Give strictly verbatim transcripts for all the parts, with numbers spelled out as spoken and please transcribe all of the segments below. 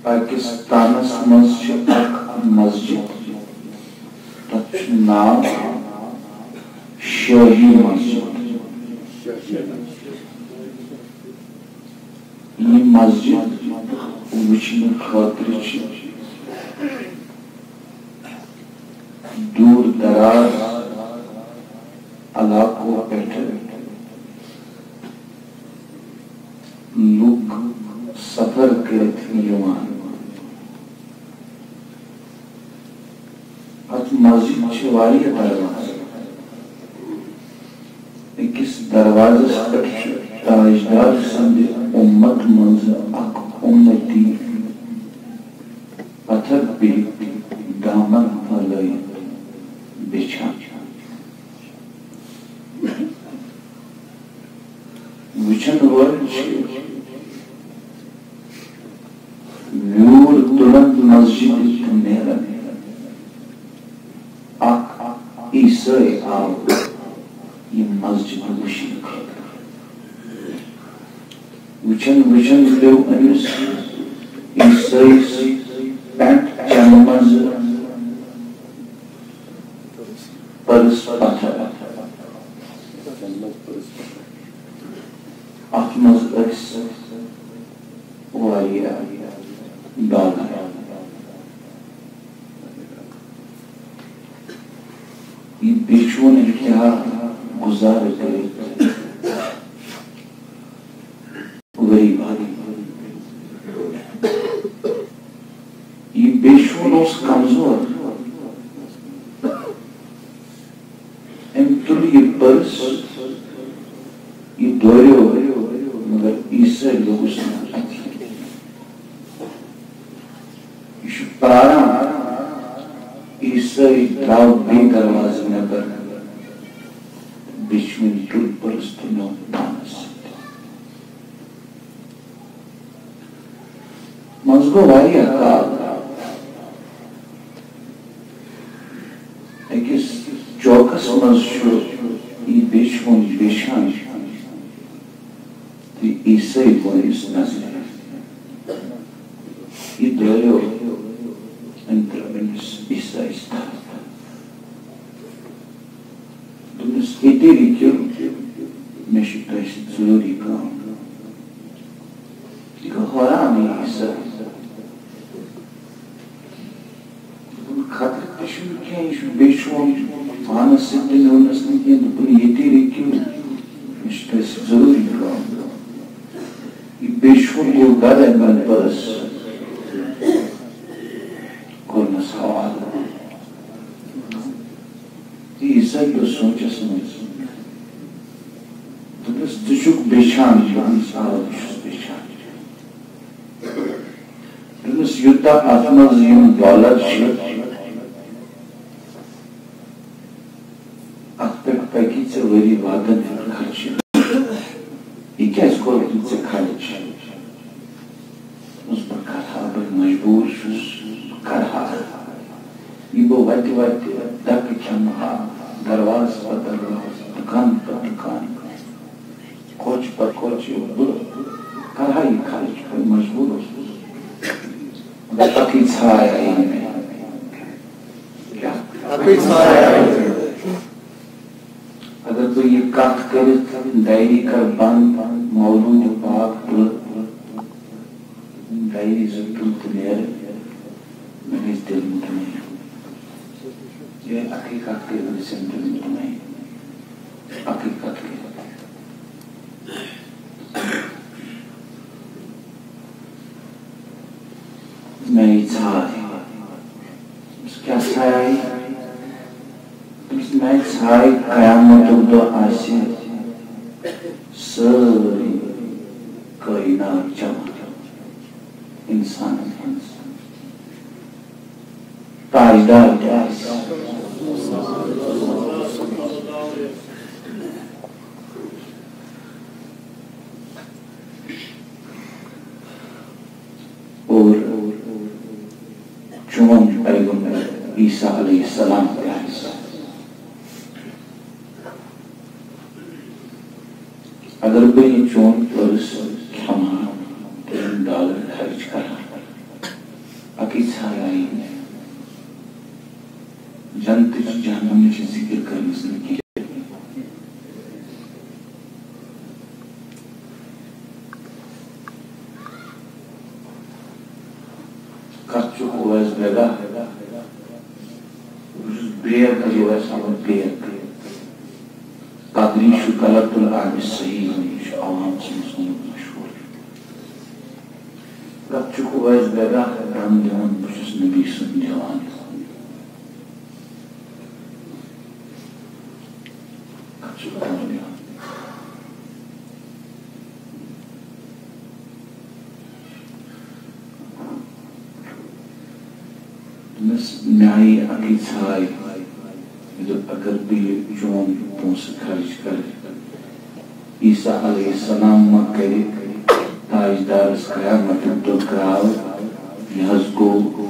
Pakistan's منٛز چھِ اکھ مسجد، تتھ چھُ ناو شٲہی مسجد۔ یہِ مسجد وٕچھنہٕ خٲطرٕ چھِ دوٗر دراز علاقو پٮ۪ٹھٕ لوٗکھ سفر کٔرِتھ یِوان۔ اَتھ مسجد چھِ واریاہ دروازٕ۔ أکِس دروازس پٮ۪ٹھ چھُ تاجدار سٕنٛدِ اُمت منٛزٕ اکھ اُمتی پتھر بِہِتھ دامن پھٔہلٲوِتھ بیچھان۔ وٕچھن وٲلۍ چھِ ویوٗر تُلان مسجدِ تہٕ نیران۔ اکھ عیسٲے آو یہِ مسجد وٕچھنہٕ خٲطرٕ۔ وٕچھن وٕچھن پیوٚو أمِس عیسٲیِس پینٹ چنہٕ منٛزٕ پٔرٕس پتھر۔ اتھ منٛز ٲسۍ واریاہ ڈالر۔ یہِ بیچھوُن ہیٚکہِ ہا گُزارٕ کٔرِتھ ؤری وادٕ۔ یہِ بیچھوُن اوس کمزور۔ أمۍ تُل یہِ پٔرٕس، یہِ دوریو، مگر عیسٲے لوٚگُس نہٕ اَتھِ۔ یہِ چھُ پراران، عیسٲے درٛاو بیٚیہِ دروازٕ نٮ۪بر، بیچھوُن تُل پٔرٕس تہٕ نیوٗن پانس سۭتۍ۔ منٛز گوٚو واریاہ کال۔ أکِس چوکس منٛز چھُ یہِ بیچھوُن بیچھان تہٕ عیسٲے گوٚو أمِس نظرِ۔ یہِ دوریو، أمۍ ترٛٲو أمِس عیسٲیِس تھپھ۔ دوٚپنَس، "ییٚتی رُکِو، مےٚ چھُ تۄہہِ سۭتۍ ضروٗری کٲم۔" یہِ گوٚو حٲران، یہِ عیسٲے۔ دوٚپُن، "خطرٕ تہِ چھُنہٕ کینٛہہ، یہِ چھُ بیچھوُن، پانَس سۭتۍ تہِ نیوٗنَس نہٕ کینٛہہ۔" دوٚپُن، "ییٚتی رُکِو، مےٚ چھُ تۄہہِ سۭتۍ ضروٗری کٲم۔" یہِ بیچھوُن گوٚو گرٕ، أمۍ اوٚن پٔرٕس، کوٚرنَس حوالہٕ۔ تہٕ عیسٲے پیوٚو سونٛچس منٛز۔ دوٚپنَس، "ژٕ چھُکھ بیچھان؟" دوٚپنَس، "آ، بہٕ چھُس بیچھان۔" دوٚپنَس، "یوٗتاہ اَتھ منٛز یِم ڈالر چھِ، اَتھ پٮ۪ٹھ پَکی ژےٚ ؤری وادن ہُنٛد خرچہٕ۔ یہِ کیٛازِ کوٚرُتھ نہٕ ژےٚ خرٕچ؟" دوٚپُس، "بہٕ کَرٕ ہا، بہٕ مجبوٗر چھُس، بہٕ کَرٕ ہا۔ یہِ بہٕ وَتہِ وَتہِ دَکہٕ کھٮ۪مہٕ ہا، دروازٕ پَتہٕ دروازٕ، دُکان پَتہٕ دُکان، کوچہِ پَتہٕ کوچہِ، بہٕ کَرٕ ہا یہِ خرٕچ، بہٕ مجبوٗر اوسُس۔" مگر اَکٕے ژھاے آیہِ مےٚ۔ کیٛاہ؟ اَکٕے ژھاے آیہِ مےٚ۔ اگر بہٕ یہِ کتھ کٔرِتھ ڈایری کرٕ بند، مولوٗد پاک تُلہٕ، ڈایری زٕ تُلہٕ تہٕ نیرٕ، مےٚ گژھِ دِل مطمئن۔ یہِ اکٕے کتھ کٔرِتھ گژھٮ۪م دِل مطمئن۔ اکٕے کتھ کٔرِتھ۔ مےٚ یہِ ژھاے۔ کیٛاہ ژھاے؟ دوٚپمَس، مےٚ ژھاے قیامتُک دۄہ آسہِ سٲرٕے کٲینات جمع اِنسانَن ہٕنٛز۔ تاجدار تہِ آسہِ۔ اور چون پیغمبر عیسیٰ علیہ السلام تہِ آسہِ۔ اگر بہٕ یہِ چون پٔرٕس کھٮ۪مہٕ ہا، تہٕ یِم ڈالر خرٕچ کرٕ ہا، ژھایہِ آیی۔ جنتٕچ جہنمٕچ ذِکِر کٔرمٕژ نہٕ کینٛہہ۔ کتھ چھُکھ اویس بیگاہ؟ بہٕ چھُس بیگ، یہِ اویس احمد بیگ۔ قدری چھُ غلط تہٕ عامہِ صحیح، یہِ چھُ عوام سٕنٛدِس منٛز مشہوٗر۔ کتھ چھُکھ اویس بیگاہ دم دِوان؟ بہٕ چھُس نبی سُنٛد دیوان۔ کتھ چھُکھ دم دِوان؟ دوٚپمَس، مےٚ آیہِ اَکٕے ژھاے۔ مےٚ دوٚپ، اگر بہٕ یہِ چون پونٛسہٕ خرٕچ کَرٕ، عیسیٰ علیہ السلام ما کَرِ تاجدارَس قیامتُک دۄہ گرٛاو؟ یہِ حظ گوٚو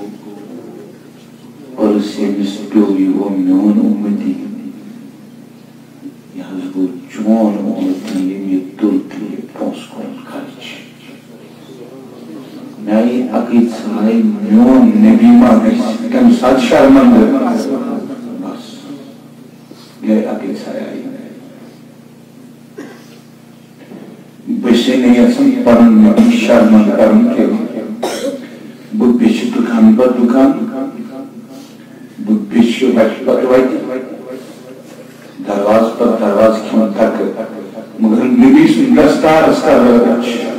عرس ییٚمِس پیوٚو، یہِ گوٚو میون اُمتی۔ یہِ حظ گوٚو چون اُمتی، ییٚمۍ یہِ تُل تہٕ یہِ پونٛسہٕ کوٚرُن خرٕچ۔ مےٚ آیہِ اَکٕے ژھاے، میون نبی ما گژھِ تَمہِ ساتہٕ شرمندٕ؟ بس، یِہوٚے اَکٕے ژھاے آیہِ مےٚ۔ بہٕ چھُسے نہٕ یژھان پنُن نبی شرمندٕ کرُن کینٛہہ۔ بہٕ بیچھِ دُکان پتہٕ دُکان، بہٕ بیچھِ وتہِ پتہٕ وتہِ، دروازٕ پتہٕ دروازٕ کھٮ۪مہٕ دکہٕ، مگر نبی سُنٛد دستارس کر رٲچھ۔